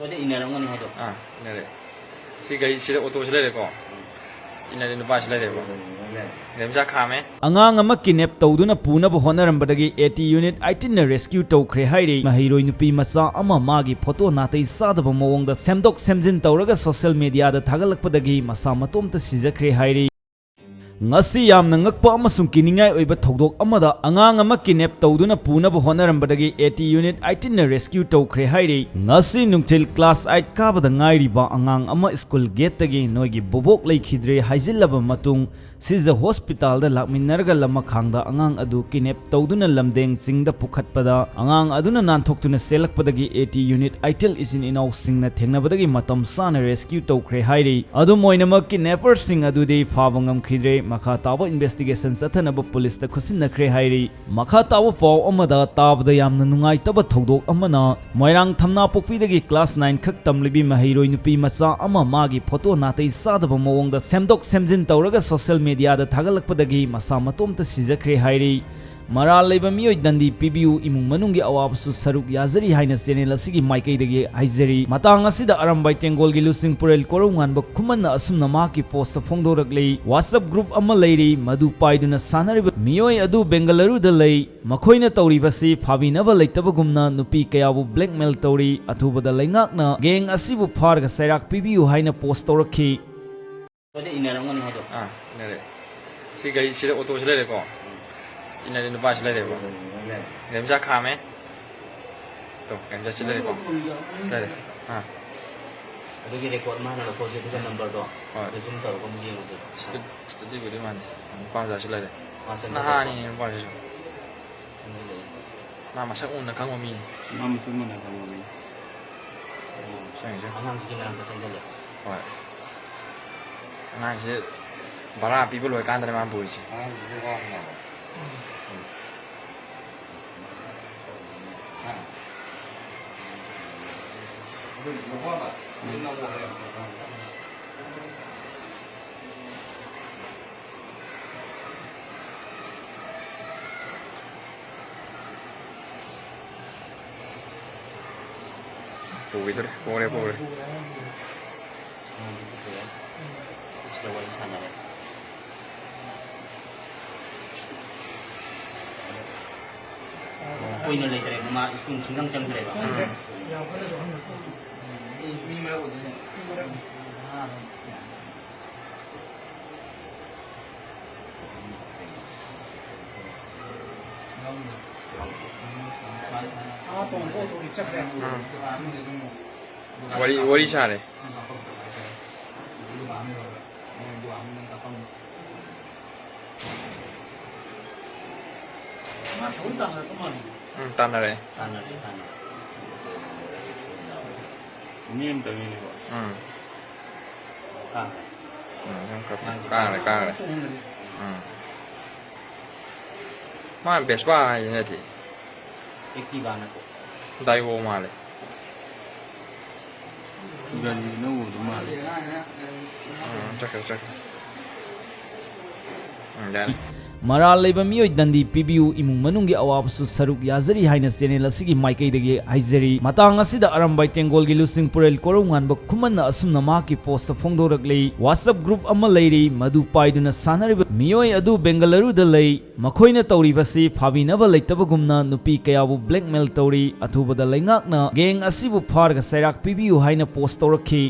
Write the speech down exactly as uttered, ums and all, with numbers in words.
ꯑꯗꯨꯗꯤ ꯏꯟꯅꯔꯝꯒꯅꯤ ꯍꯥꯏꯗꯣ꯫ ꯑꯥ, ꯏꯟꯅꯔꯦ꯫ ꯁꯤ ꯒꯥꯔꯤ, ꯁꯤꯗ ꯑꯣꯇꯣꯁꯤ ꯂꯩꯔꯦꯀꯣ꯫ ꯏꯟꯅꯔꯦ, ꯅꯨꯄꯥꯁꯤ ꯂꯩꯔꯦꯀꯣ꯫ ꯒꯥꯔꯤ ꯃꯆꯥ ꯈꯥꯝꯃꯦ꯫ ꯑꯉꯥꯡ ꯑꯃ ꯀꯤꯗꯅꯦꯞ ꯇꯧꯗꯨꯅ ꯄꯨꯅꯕ ꯍꯣꯠꯅꯔꯝꯕꯗꯒꯤ ꯑꯦ ꯇꯤ ꯌꯨꯅꯤꯠ ꯑꯩꯠꯇꯤꯟꯅ ꯔꯦꯁꯀ꯭ꯌꯨ ꯇꯧꯈ꯭ꯔꯦ ꯍꯥꯏꯔꯤ꯫ ꯃꯍꯩꯔꯣꯏ ꯅꯨꯄꯤ ꯃꯆꯥ ꯑꯃ ꯃꯥꯒꯤ ꯐꯣꯇꯣ ꯅꯥꯇꯩ ꯆꯥꯗꯕ ꯃꯑꯣꯡꯗ ꯁꯦꯝꯗꯣꯛ ꯁꯦꯝꯖꯤꯟ ꯇꯧꯔꯒ ꯁꯣꯁꯤꯌꯦꯜ ꯃꯤꯗꯤꯌꯥꯗ ꯊꯥꯒꯠꯂꯛꯄꯗꯒꯤ ꯃꯁꯥ ꯃꯇꯣꯝꯇ ꯁꯤꯖꯈ꯭ꯔꯦ ꯍꯥꯏꯔꯤ꯫ ꯉꯁꯤ ꯌꯥꯝꯅ ꯉꯛꯄ ꯑꯃꯁꯨꯡ ꯀꯤꯅꯤꯡꯉꯥꯏ ꯑꯣꯏꯕ ꯊꯧꯗꯣꯛ ꯑꯃꯗ ꯑꯉꯥꯡ ꯑꯃ ꯀꯤꯗꯅꯦꯞ ꯇꯧꯗꯨꯅ ꯄꯨꯅꯕ ꯍꯣꯠꯅꯔꯝꯕꯗꯒꯤ ꯑꯦ ꯇꯤ ꯌꯨꯅꯤꯠ ꯑꯩꯠꯇꯤꯟꯅ ꯔꯦꯁꯀ꯭ꯌꯨ ꯇꯧꯈ꯭ꯔꯦ ꯍꯥꯏꯔꯤ꯫ ꯉꯁꯤ ꯅꯨꯡꯊꯤꯜ ꯀ꯭ꯂꯥꯁ ꯑꯩꯠ ꯀꯥꯕꯗ ꯉꯥꯏꯔꯤꯕ ꯑꯉꯥꯡ ꯑꯃ ꯁ꯭ꯀꯨꯜ ꯒꯦꯠꯇꯒꯤ "ꯅꯣꯏꯒꯤ ꯕꯣꯕꯣꯛ ꯂꯩꯈꯤꯗ꯭ꯔꯦ" ꯍꯥꯏꯖꯤꯜꯂꯕ ꯃꯇꯨꯡ, ꯁꯤꯖ ꯍꯣꯁꯄꯤꯇꯥꯜꯗ ꯂꯥꯛꯃꯤꯟꯅꯔꯒ ꯂꯃꯈꯥꯡꯗ ꯑꯉꯥꯡ ꯑꯗꯨ ꯀꯤꯗꯅꯦꯞ ꯇꯧꯗꯨꯅ ꯂꯝꯗꯦꯡ ꯆꯤꯡꯗ ꯄꯨꯈꯠꯄꯗ, ꯑꯉꯥꯡ ꯑꯗꯨꯅ ꯅꯥꯟꯊꯣꯛꯇꯨꯅ ꯆꯦꯜꯂꯛꯄꯗꯒꯤ ꯑꯦ ꯇꯤ ꯌꯨꯅꯤꯠ ꯑꯩꯠꯇꯤꯟ ꯏꯆꯤꯟ ꯏꯅꯥꯎꯁꯤꯡꯅ ꯊꯦꯡꯅꯕꯗꯒꯤ ꯃꯇꯝ ꯆꯥꯅ ꯔꯦꯁꯀ꯭ꯌꯨ ꯇꯧꯈ꯭ꯔꯦ ꯍꯥꯏꯔꯤ꯫ ꯑꯗꯨꯝ ꯑꯣꯏꯅꯃꯛ, ꯀꯤꯗꯅꯦꯄꯔꯁꯤꯡ ꯑꯗꯨꯗꯤ ꯐꯥꯕ ꯉꯝꯈꯤꯗ꯭ꯔꯦ꯫ ꯃꯈꯥ ꯇꯥꯕ ꯏꯟꯚꯦꯁꯇꯤꯒꯦꯁꯟ ꯆꯠꯊꯅꯕ ꯄꯨꯂꯤꯁꯇ ꯈꯨꯠꯁꯤꯟꯅꯈ꯭ꯔꯦ ꯍꯥꯏꯔꯤ꯫ ꯃꯈꯥ ꯇꯥꯕ ꯄꯥꯎ ꯑꯃꯗ, ꯇꯥꯕꯗ ꯌꯥꯝꯅ ꯅꯨꯡꯉꯥꯏꯇꯕ ꯊꯧꯗꯣꯛ ꯑꯃꯅ, ꯃꯣꯏꯔꯥꯡ ꯊꯝꯅꯥꯄꯣꯛꯄꯤꯗꯒꯤ ꯀ꯭ꯂꯥꯁ ꯅꯥꯏꯟ ꯈꯛ ꯇꯝꯂꯤꯕꯤ ꯃꯍꯩꯔꯣꯏ ꯅꯨꯄꯤ ꯃꯆꯥ ꯑꯃ ꯃꯥꯒꯤ ꯐꯣꯇꯣ ꯅꯥꯇꯩ ꯆꯥꯗꯕ ꯃꯑꯣꯡꯗ ꯁꯦꯝꯗꯣꯛ ꯁꯦꯝꯖꯤꯟ ꯇꯧꯔꯒ ꯁꯣꯁꯤꯌꯦꯜ ꯃꯤꯗꯤꯌꯥꯗ ꯊꯥꯒꯠꯂꯛꯄꯗꯒꯤ ꯃꯁꯥ ꯃꯇꯣꯝꯇ ꯁꯤꯖꯈ꯭ꯔꯦ ꯍꯥꯏꯔꯤ꯫ ꯃꯔꯥꯜ ꯂꯩꯕ ꯃꯤꯑꯣꯏ ꯗꯟꯗꯤ ꯄꯤꯕꯤꯌꯨ, ꯏꯃꯨꯡ ꯃꯅꯨꯡꯒꯤ ꯑꯋꯥꯕꯁꯨ ꯁꯔꯨꯛ ꯌꯥꯖꯔꯤ ꯍꯥꯏꯅ ꯆꯦꯅꯦꯜ ꯑꯁꯤꯒꯤ ꯃꯥꯏꯀꯩꯗꯒꯤ ꯍꯥꯏꯖꯔꯤ꯫ ꯃꯇꯥꯡ ꯑꯁꯤꯗ ꯑꯔꯥꯝꯕꯥꯏ ꯇꯦꯡꯒꯣꯜꯒꯤ ꯂꯨꯆꯤꯡꯄꯨꯔꯦꯜ ꯀꯣꯔꯧꯉꯥꯟꯕ ꯈꯨꯃꯟꯅ ꯑꯁꯨꯝꯅ ꯃꯍꯥꯛꯀꯤ ꯄꯣꯁꯇ ꯐꯣꯡꯗꯣꯔꯛꯂꯤ꯫ WhatsApp ꯒ꯭ꯔꯨꯞ ꯑꯃ ꯂꯩꯔꯤ, ꯃꯗꯨ ꯄꯥꯏꯗꯨꯅ ꯁꯥꯟꯅꯔꯤꯕ ꯃꯤꯑꯣꯏ ꯑꯗꯨ ꯕꯦꯡꯒꯂꯨꯔꯨꯗ ꯂꯩ꯫ ꯃꯈꯣꯏꯅ ꯇꯧꯔꯤꯕꯁꯤ ꯐꯥꯕꯤꯅꯕ ꯂꯩꯇꯕꯒꯨꯝꯅ ꯅꯨꯄꯤ ꯀꯌꯥꯕꯨ ꯕ꯭ꯂꯦꯛꯃꯦꯜ ꯇꯧꯔꯤ꯫ ꯑꯊꯨꯕꯗ ꯂꯩꯉꯥꯛꯅ ꯒꯦꯡ ꯑꯁꯤꯕꯨ ꯐꯥꯔꯒ ꯆꯩꯔꯥꯛ ꯄꯤꯕꯤꯌꯨ ꯍꯥꯏꯅ ꯄꯣꯁ ꯇꯧꯔꯛꯈꯤ꯫ ꯑꯗꯨꯗꯤ ꯏꯟꯅꯔꯝꯒꯅꯤ ꯍꯥꯏꯗꯣ꯫ ꯑꯥ, ꯏꯟꯅꯔꯦ꯫ ꯁꯤ ꯒꯥꯔꯤ, ꯁꯤꯗ ꯑꯣꯇꯣꯁꯤ ꯂꯩꯔꯦꯀꯣ꯫ ꯏꯟꯅꯔꯦ, ꯅꯨꯄꯥꯁꯤ ꯂꯩꯔꯦꯀꯣ꯫ ꯒꯥꯔꯤ ꯃꯆꯥ ꯈꯥꯝꯃꯦ꯫ ꯇꯣ, ꯒꯥꯔꯤ ꯃꯆꯥ ꯁꯤ ꯂꯩꯔꯦꯀꯣ꯫ ꯂꯩꯔꯦ꯫ ꯑꯥ꯫ ꯑꯗꯨꯒꯤ ꯔꯦꯀꯣꯔꯗ ꯑꯃ ꯍꯥꯟꯅ ꯂꯧꯊꯣꯛꯑꯁꯤ, ꯑꯗꯨꯒ ꯅꯝꯕꯔꯗꯣ ꯍꯣꯏ꯫ ꯑꯗꯨ ꯖꯨꯝ ꯇꯧꯔꯒ ꯑꯃꯨꯛ ꯌꯦꯡꯉꯁꯦ꯫ ꯁ꯭ꯇꯨ-, ꯁ꯭ꯇꯨꯗꯤꯑꯣꯕꯨꯗꯤ ꯃꯥꯟꯗꯦ꯫ ꯅꯨꯄꯥ ꯃꯆꯥꯁꯨ ꯂꯩꯔꯦ꯫ ꯃꯥ ꯆꯪꯒꯗ꯭ꯔꯣ? ꯅꯍꯥꯅꯤꯅꯦ ꯅꯨꯄꯥꯁꯤꯁꯨ꯫ ꯃꯥ ꯃꯁꯛ ꯃꯨꯟꯅ ꯈꯪꯕ ꯃꯤꯅꯤ꯫ ꯃꯥ ꯃꯁꯛ ꯃꯨꯟꯅ ꯈꯪꯕ ꯃꯤꯅꯤ꯫ ꯁꯦꯡꯉꯦ, ꯁꯦꯡꯉꯦ꯫ ꯑꯉꯥꯡꯁꯤꯒꯤ ꯃꯅꯥꯛꯇ ꯆꯪꯁꯤꯜꯂꯦ꯫ ꯍꯣꯏ꯫ ꯑꯉꯥꯡꯁꯤ ꯚꯔꯥ ꯄꯤꯕ ꯂꯣꯏꯀꯥꯟꯗꯅꯦ ꯃꯥꯅ ꯄꯨꯔꯤꯁꯦ꯫ ꯑꯉꯥꯡꯁꯤꯗꯤ ꯋꯥꯕ ꯃꯥꯜꯂꯦ꯫ ꯎꯝ꯫ ꯍꯥ? ꯑꯗꯨ ꯂꯧꯊꯣꯛꯑꯕ? ꯑꯗꯨ ꯂꯧꯊꯣꯛꯑꯕ? ꯄꯨꯈꯤꯗ꯭ꯔꯦ, ꯄꯨꯈ꯭ꯔꯦ, ꯄꯨꯈ꯭ꯔꯦ꯫ ꯀꯨꯏꯅ ꯂꯩꯇ꯭ꯔꯦꯕ, ꯃꯥ ꯁ꯭ꯀꯨꯜ ꯁꯨꯡꯆꯪ ꯆꯪꯗ꯭ꯔꯦꯕ꯫ ꯎꯝ꯫ ꯃꯤ ꯃꯔꯛ ꯑꯣꯏꯗꯣꯏꯅꯦ꯫ ꯑꯥ ꯇꯣꯡꯊꯣꯛ ꯊꯣꯛꯈꯤ ꯆꯠꯈ꯭ꯔꯦ꯫ ꯎꯝ꯫ ꯋꯥꯔꯤ, ꯋꯥꯔꯤ ꯁꯥꯔꯦ꯫ ꯃꯥ ꯊꯧꯔꯤ ꯇꯥꯟꯅꯔꯛꯄ ꯃꯥꯜꯂꯦ꯫ ꯎꯝ, ꯇꯥꯟꯅꯔꯛꯑꯦ꯫ ꯇꯥꯟꯅꯔꯦ, ꯇꯥꯟꯅꯔꯦ꯫ ꯃꯤ ꯑꯃꯇꯪꯅꯤꯅꯦꯀꯣ꯫ ꯎꯝ꯫ ꯀꯥꯈ꯭ꯔꯦ꯫ ꯎꯝ, ꯌꯥꯝ ꯀꯥꯈ꯭ꯔꯦ, ꯀꯥꯈ꯭ꯔꯦ꯫ ꯇꯣꯡꯈ꯭ꯔꯦ꯫ ꯎꯝ꯫ ꯃꯥ ꯕꯦꯁꯄꯥ ꯍꯥꯏꯁꯤ ꯅꯠꯇꯦ꯫ ꯑꯦꯛꯇꯤꯚꯥ ꯅꯠꯇꯦ꯫ ꯗꯥꯏꯋꯣ ꯃꯥꯜꯂꯦ꯫ ꯒꯥꯔꯤ ꯑꯅꯧꯕꯗꯨ ꯃꯥꯜꯂꯦ꯫ ꯎꯝ, ꯆꯠꯈ꯭ꯔꯦ, ꯆꯠꯈ꯭ꯔꯦ꯫ ꯎꯝ, ꯌꯥꯔꯦ꯫ ꯃꯔꯥꯜ ꯂꯩꯕ ꯃꯤꯑꯣꯏ ꯗꯟꯗꯤ ꯄꯤꯕꯤꯌꯨ, ꯏꯃꯨꯡ ꯃꯅꯨꯡꯒꯤ ꯑꯋꯥꯕꯁꯨ ꯁꯔꯨꯛ ꯌꯥꯖꯔꯤ ꯍꯥꯏꯅ ꯆꯦꯅꯦꯜ ꯑꯁꯤꯒꯤ ꯃꯥꯏꯀꯩꯗꯒꯤ ꯍꯥꯏꯖꯔꯤ꯫ ꯃꯇꯥꯡ ꯑꯁꯤꯗ ꯑꯔꯝꯕꯥꯏ ꯇꯦꯡꯒꯣꯜꯒꯤ ꯂꯨꯆꯤꯡ ꯄꯨꯔꯦꯜ ꯀꯣꯔꯧꯉꯥꯟꯕ ꯈꯨꯃꯟꯅ ꯑꯁꯨꯝꯅ ꯃꯍꯥꯛꯀꯤ ꯄꯣꯁꯇ ꯐꯣꯡꯗꯣꯔꯛꯂꯤ, WhatsApp group ꯑꯃ ꯂꯩꯔꯤ, ꯃꯗꯨ ꯄꯥꯏꯗꯨꯅ ꯁꯥꯟꯅꯔꯤꯕ ꯃꯤꯑꯣꯏ ꯑꯗꯨ ꯕꯦꯡꯒꯂꯨꯔꯨꯗ ꯂꯩ꯫ ꯃꯈꯣꯏꯅ ꯇꯧꯔꯤꯕꯁꯤ ꯐꯥꯕꯤꯅꯕ ꯂꯩꯇꯕꯒꯨꯝꯅ ꯅꯨꯄꯤ ꯀꯌꯥꯕꯨ blackmail ꯇꯧꯔꯤ꯫ ꯑꯊꯨꯕꯗ ꯂꯩꯉꯥꯛꯅ gang ꯑꯁꯤꯕꯨ ꯐꯥꯔꯒ ꯆꯩꯔꯥꯛ ꯄꯤꯕꯤꯌꯨ ꯍꯥꯏꯅ ꯄꯣꯁ ꯇꯧꯔꯛꯈꯤ꯫